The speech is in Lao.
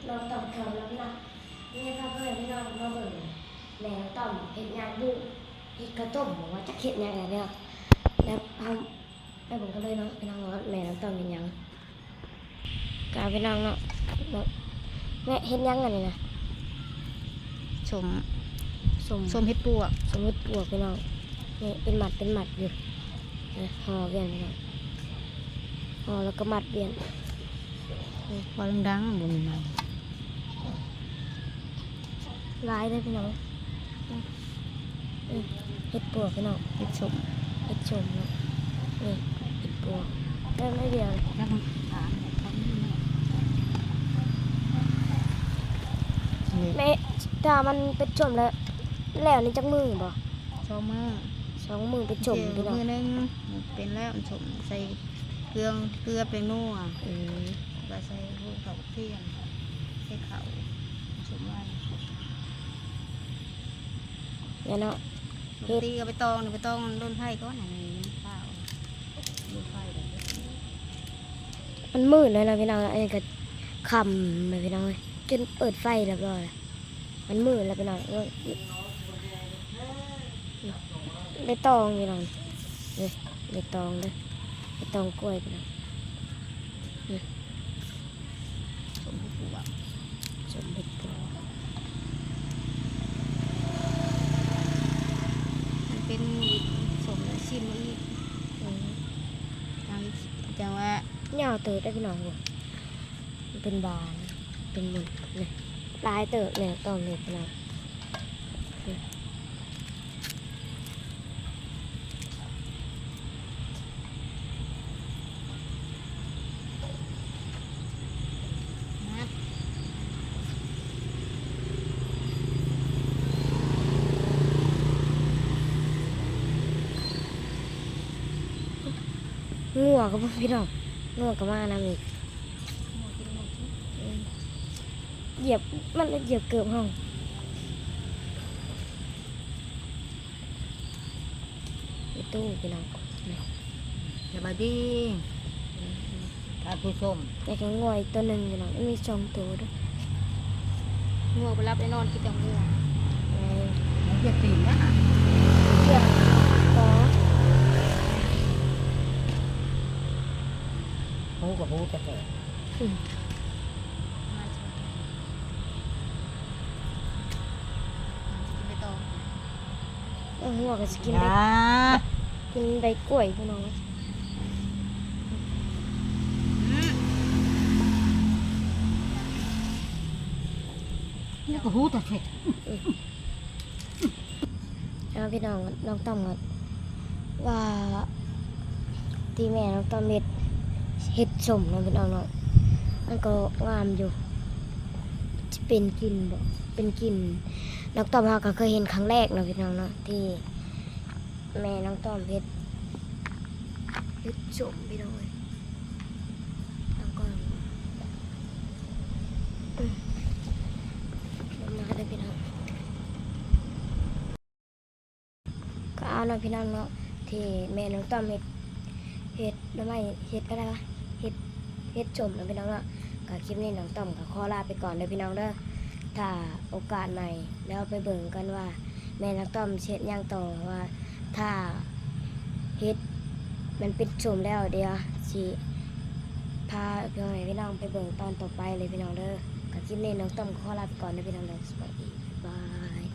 ນ້ອງຕ້ອມເຂົ້າແລ້ວເນາະ ແມ່ພາພໍ່ແມ່ພີ່ນ້ອງມາເບິ່ງແມ່ນ້ອງຕ້ອມເຮັດຫຍັງບຸ ເຮັດເຂົ້າຕົ້ມບໍ່ ຈັກເຮັດຫຍັງແຫຼະເນາະ ແລ້ວເຮົາໄປເບິ່ງກັນເລີຍເນາະພີ່ນ້ອງ ວ່າແມ່ນ້ອງຕ້ອມເຮັດຫຍັງ ກະພີ່ນ້ອງເນາະ ແມ່ເຮັດຫຍັງອັນນີ້ນະ ສົ້ມ ສົ້ມ ສົ້ມເຫັດປວກ ສົ້ມເຫັດປວກພີ່ນ້ອງ ນີ້ເປັນມັດເປັນມັດຢູ່ ນະ ຫໍ່ວຽນພີ່ນ້ອງ ຫໍ່ແລ້ວກໍມັດວຽນ ພໍດັງໆ ບໍ່ມີໄມ້ ຫຼາຍເດ້ພີ່ນ້ອງ ເອີ ເຫັດປວກພີ່ນ້ອງ ເຫັດສົ້ມ ເຫັດສົ້ມເນາະ ນີ້ເຫັດປວກ ແຕ່ໜ້ອຍດຽວ ແມ່ ຖ້າມັນເປັນສົ້ມແລ້ວ ແລ້ວນີ້ຈັກມື້ບໍ່? ສອງມື້ ສອງມື້ເປັນສົ້ມພີ່ນ້ອງ ມື້ໜຶ່ງເປັນແລ້ວ ມັນສົ້ມ ໃສ່ເກືອ ເກືອແປ້ງນົວ ອືມ ແລ້ວໃສ່ເຂົ້າທຽນ ໃສ່ເຂົ້າ ມັນສົ້ມໄວ ແມ່ນເນາະ ເຮັດ ປົກກະຕິກໍໄປຕອງ ໄປຕອງໂດນໄຟກ່ອນ ໃຫ້ມັນຂາວ ໂດນໄຟແລ້ວ ມັນມືດແລ້ວນະພີ່ນ້ອງ ອັນນີ້ກໍຄ່ຳແລ້ວພີ່ນ້ອງເອີຍ ຈົນເປີດໄຟຮຽບຮ້ອຍ ມັນມືດແລ້ວພີ່ນ້ອງ ໄດ້ຕອງພີ່ນ້ອງ ນີ້ ໄດ້ຕອງເດີ ໄດ້ຕອງກ້ວຍພີ່ນ້ອງ ນີ້ ສົ້ມເຫັດປວກ ສົ້ມເຫັດປວກ ມັນເປັນສົ້ມແລ້ວຊິມອີກ ອືມ ຈັ່ງ ຈັ່ງວ່າ ຍາວເຕີບເດ້ພີ່ນ້ອງ ມັນເປັນບານ ເປັນໝຸ່ນ ນີ້ ຫຼາຍເຕີບແມ່ນ້ອງຕ້ອມເຮັດພີ່ນ້ອງ ນີ້ ງົວກໍບໍ່ ພີ່ນ້ອງ ງົວກໍມານຳອີກ ອືມ ຢຽບ ມັນຢຽບເກີບເຮົາ ອີຕູ້ພີ່ນ້ອງ ສະບາຍດີ ອືມ ທ່ານຜູ້ຊົມ ແລ້ວກໍງົວອີກໂຕໜຶ່ງພີ່ນ້ອງ ມັນມີສອງໂຕເດີ ງົວບໍ່ຫຼັບໄດ້ນອນ ກິນແຕ່ງົວ ເອີ ມັນຈະຕີນນະ ເອີ ຮູ້ກໍຮູ້ແທ້ໆ ອືມ ກິນໄປຕໍ່ ເອີ ງົວກໍຊິກິນໃບ ກິນໃບກ້ວຍພີ່ນ້ອງ ອືມ ຮູ້ກໍຮູ້ແທ້ໆ ເອົາພີ່ນ້ອງ ນ້ອງຕ້ອມກໍວ່າ ທີ່ແມ່ນ້ອງຕ້ອມເຮັດ ເຫັດສົ້ມເນາະພີ່ນ້ອງເນາະ ມັນກໍງາມຢູ່ ຊິເປັນກິ່ນບໍ່ ເປັນກິ່ນ ນ້ອງຕ້ອມເຮົາກໍເຄີຍເຫັນຄັ້ງແລກເນາະພີ່ນ້ອງເນາະ ທີ່ແມ່ນ້ອງຕ້ອມເຮັດ ເຫັດສົ້ມພີ່ນ້ອງເອີຍ ຕັ້ງກ້ອງ ເບິ່ງມາເດີພີ່ນ້ອງ. ກໍເອົາເນາະພີ່ນ້ອງເນາະ ທີ່ແມ່ນ້ອງຕ້ອມເຮັດ ເຮັດໜໍ່ໄມ້ ເຮັດອະໄລວະ ເຮັດ ເຮັດສົ້ມເນາະພີ່ນ້ອງເນາະ. ກໍຄລິບນີ້ນ້ອງຕ້ອມກໍຂໍລາໄປກ່ອນເດີພີ່ນ້ອງເດີ. ຖ້າໂອກາດໃໝ່ແລ້ວໄປເບິ່ງກັນວ່າແມ່ນ້ອງຕ້ອມຊິເຮັດຫຍັງຕໍ່ ວ່າຖ້າເຮັດມັນເປັນສົ້ມແລ້ວ ດຽວຊິພາພໍ່ແມ່ພີ່ນ້ອງໄປເບິ່ງຕອນຕໍ່ໄປເລີຍພີ່ນ້ອງເດີ. ກໍຄລິບນີ້ນ້ອງຕ້ອມຂໍລາໄປກ່ອນເດີພີ່ນ້ອງເດີ. ສະບາຍດີ ບາຍບາຍ.